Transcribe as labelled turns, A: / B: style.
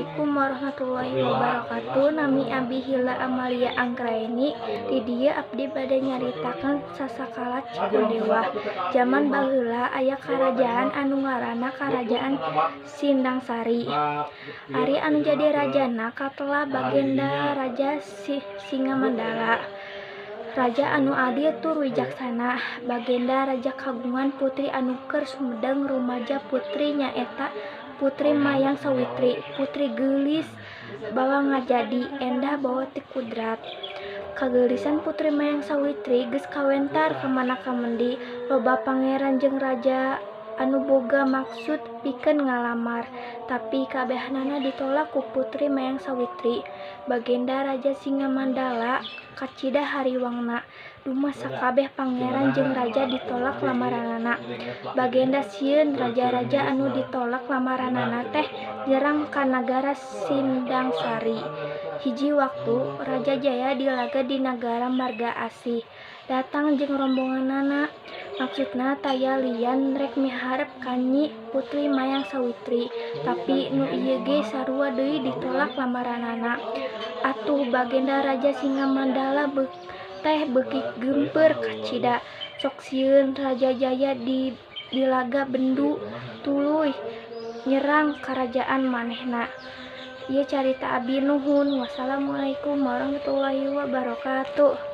A: Assalamualaikum warahmatullahi wabarakatuh. Nami Abi Hila Amalia Anggraeni. Di dieu abdi bade nyaritakeun Sasakala Cigondewa. Jaman baheula aya karajaan anu ngaranna Karajaan Sindangsari. Ari anu jadi rajana katelah Bagenda Raja Singamandala. Raja anu adil tur wijaksana. Bagenda raja kagungan putri anu keur sumedeng rumaja, putri nyaeta Putri Mayang Sawitri. Putri geulis bawa ngajadi, endah bawa ti kudrat. Kageulisan Putri Mayang Sawitri geus kawentar ka mana kamendi. Loba pangeran jeung raja anu boga maksud pikeun ngalamar, tapi kabehanana ditolak ku Putri Mayang Sawitri. Bagenda Raja Singamandala kacida hariwangna, dumas sakabeh pangeran jeung raja ditolak lamaranana. Bagenda sieun raja-raja anu ditolak lamaranana teh nyerang ka nagara Sindangsari. Hiji waktu Raja Jaya dilaga di nagara Marga Asih datang jeung rombonganana. Maksudna taya lian rek miharep ka Nyi Putri Mayang Sawitri, tapi nu ieu ge sarua deui ditolak lamaranana. Atuh Bagenda Raja Singamandala teh beuki geumpeur kacida, sok sieun Raja Jaya dilaga bendu tuluy nyerang karajaan manehna. Ieu carita abi, nuhun. Wassalamualaikum warahmatullahi wabarakatuh.